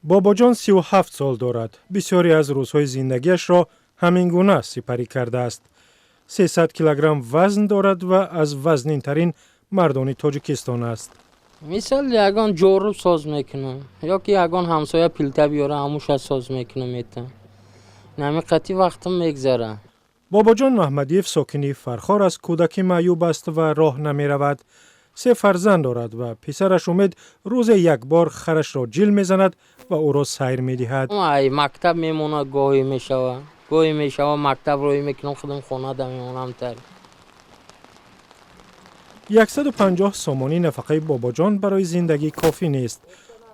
Бобоҷон 37 сол дорад. Бисёре аз рӯзҳои зиндагиашро ҳамин гуна сипарӣ кардааст. 300 килограмм вазн дорад ва аз вазнинтарин мардони Тоҷикистон аст. Мисол, ягон ҷоруб соз мекунам ё ки ягон ҳамсоя плита биёра, ҳамуша соз мекунам, метам. Нами қати вақтам мегзара. Бобоҷон Маҳмадиев, сокини Фархор, аз кӯдакӣ маъюб аст ва роҳ намеравад. Се фарзанд дорад ва писараш Умед рӯзе як бор харашро ҷил мезанад ва ӯро сайр медиҳад. Ай мактаб мемонад, гоҳе мешава, гоҳе мешава, мактаб роҳӣ мекунам, худам хонада мемонам тар. 150 сомонӣ нафақаи Бобоҷон барои зиндагӣ кофӣ нест.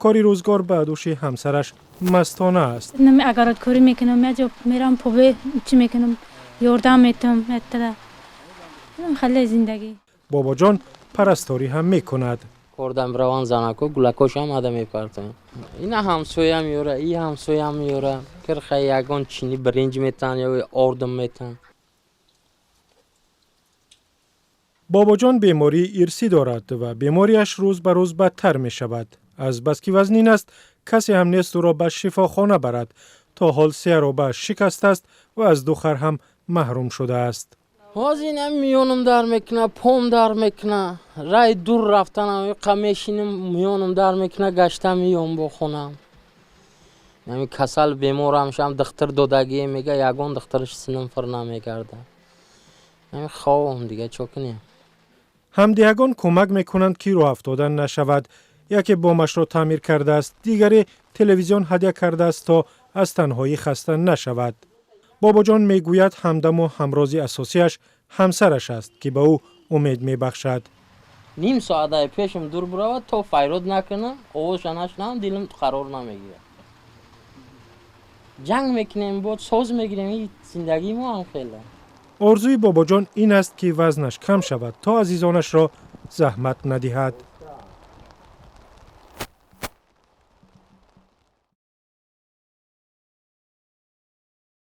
Кори рӯзгор ба дӯши ҳамсараш Мастона аст. Нами огородкорӣ мекунам, яҷо мерам, побе чӣ мекунам, ёрдам метам ятада, хеле зиндагӣ. Бобоҷон парасторӣ ҳам мекунад. Кордам раван, занако гулакошам ада мепартам. Ина ҳамсоя меёра, и ҳамсоя меёра, кирха ягон чини биринҷ метан ё ордум метан. Бобоҷон бемории ирсӣ дорад ва бемориаш рӯз ба рӯз бадтар мешавад. Азбаски вазнин аст, касе ҳам нест ӯро ба шифохона барад. То ҳол се аробааш шикастааст ва аз ду хар ҳам маҳрум шудааст. Ҳозир ина миёнам дар мекуна, пом дар мекуна, рай дур рафтанам қа мешинам, миёнам дар мекуна, гашта миём бо хонам. Ами касал беморам шам, духтур додагие, мега, ягон духтураш синам фир намегарда. Ами ховам, дига чо кунем? Ҳамдиҳагон кӯмак мекунанд, ки роҳафтода нашавад. Яке бомашро таъмир кардааст, дигаре телевизион ҳадя кардааст, то аз танҳоӣ хаста нашавад. Бобоҷон мегӯяд, ҳамдаму ҳамрози асосиаш ҳамсараш аст, ки ба ӯ умед мебахшад. Ним соат ай пешам дур биравад, то файрод накунам, овозша нашунавам, дилам қарор намегирад. Ҷанг мекунем, бод соз мегирем, и зиндагии мо ҳам хеле. Орзуи Бобоҷон ин аст, ки вазнаш кам шавад, то азизонашро заҳмат надиҳад.